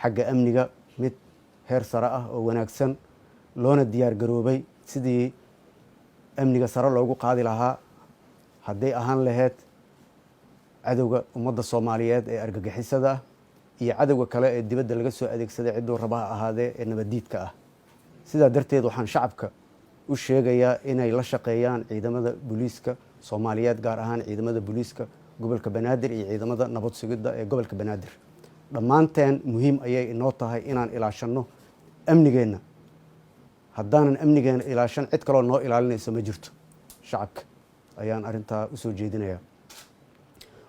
Xagga amniga mid heer sare ah oo wanaagsan, loona diyaar garoobay sidii amniga sare loogu qaadi lahaa, hadday ahaan laheyd cadowga ummadda Soomaaliyeed ee argagixisada ah iyo cadowga kale ee dibadda laga soo adeegsaday, cidduu raba ha ahaadee, ee nabaddiidka ah. Sidaa darteed waxaan shacabka u sheegayaa inay la shaqeeyaan ciidamada booliiska Soomaaliyeed, gaar ahaan ciidamada booliiska gobolka Banaadir iyo ciidamada nabad sugidda ee gobolka Banaadir. Dhammaanteen muhiim ayay inoo tahay inaan ilaashanno amnigeenna. Haddaanan amnigeena ilaashan, cid kaloo noo ilaalinayso ma jirto. Shacabka ayaan arrintaa usoo jeedinayaa.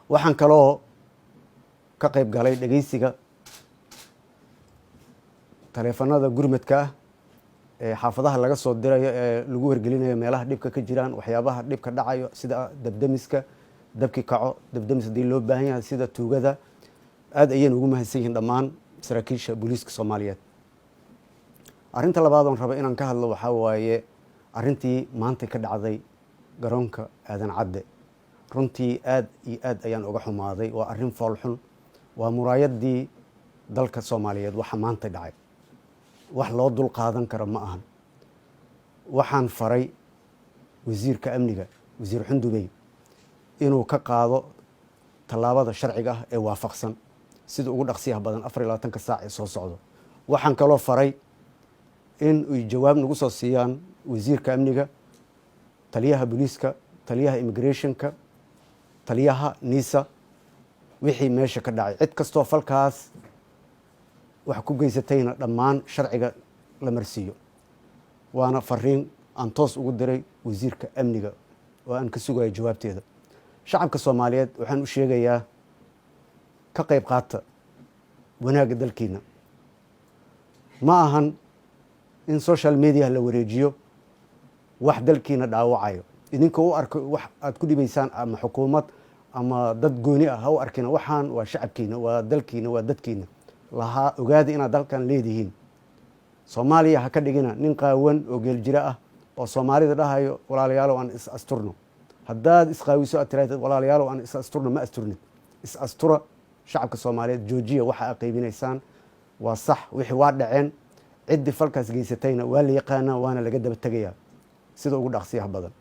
Waxaan kaloo ka qayb galay dhegeysiga taleefanada gurmadka ah ee xaafadaha laga soo dirayo ee lagu wargelinayo meelaha dhibka ka jiraan, waxyaabaha dhibka dhacayo, sida dabdemiska, dabki kaco, dabdemis haddii loo baahan yahay, sida tuugada. Aad ayayna ugu mahadsan yihiin dhammaan saraakiisha booliiska Soomaaliyeed. Arrinta labaad oon raba inaan ka hadlo waxaa waaye arrintii maanta ka dhacday garoonka Aadan Cadde. Runtii aad iyo aad ayaan uga xumaaday. Waa arrin foolxun, waa muraayadii dalka Soomaaliyeed. Waxa maanta dhacay wax loo dul qaadan karo ma ahan. Waxaan faray wasiirka amniga, Wasiir Xundubey, inuu ka qaado tallaabada sharciga ah ee waafaqsan sida ugu dhaqsiyaha badan 24-ka saac ee soo socdo. Waxaan kaloo faray in ay jawaab nagu soo siiyaan wasiirka amniga, taliyaha booliiska, taliyaha immigrationka, taliyaha NISA wixii meesha ka dhacay. Cid kastoo falkaas wax ku geysatayna dhammaan sharciga la marsiiyo. Waana fariin aan toos ugu diray wasiirka amniga oo aan ka sugayo jawaabteeda. Shacabka Soomaaliyeed waxaan u sheegayaa: ka qayb qaata wanaagga dalkiina. Ma ahan in social media la wareejiyo wax dalkiina dhaawacayo. Idinkoo u arko wax aad ku dhibaysaan ama xukuumad ama dad gooni ah, ha u arkina. Waxaan waa shacabkiina, waa dalkiina, waa dadkiina lahaa. Ogaada inaad dalkan leedihiin. Soomaaliya ha ka dhigina nin qaawan oo geeljiro ah oo Soomaalida dhahayo, "Walaalayaalow, aan is asturno." Haddaad isqaawiso, aad tirahdid, "Walaalayaalow, aan is asturno," ma asturnid. Is astura, shacabka Soomaaliyeed. Joojiya waxa aad qaybinaysaan. Waa sax, wixii waa dhaceen. Ciddii falkaas geysatayna waa la yaqaanaa, waana laga daba tegayaa sida ugu dhaqsiyaha badan.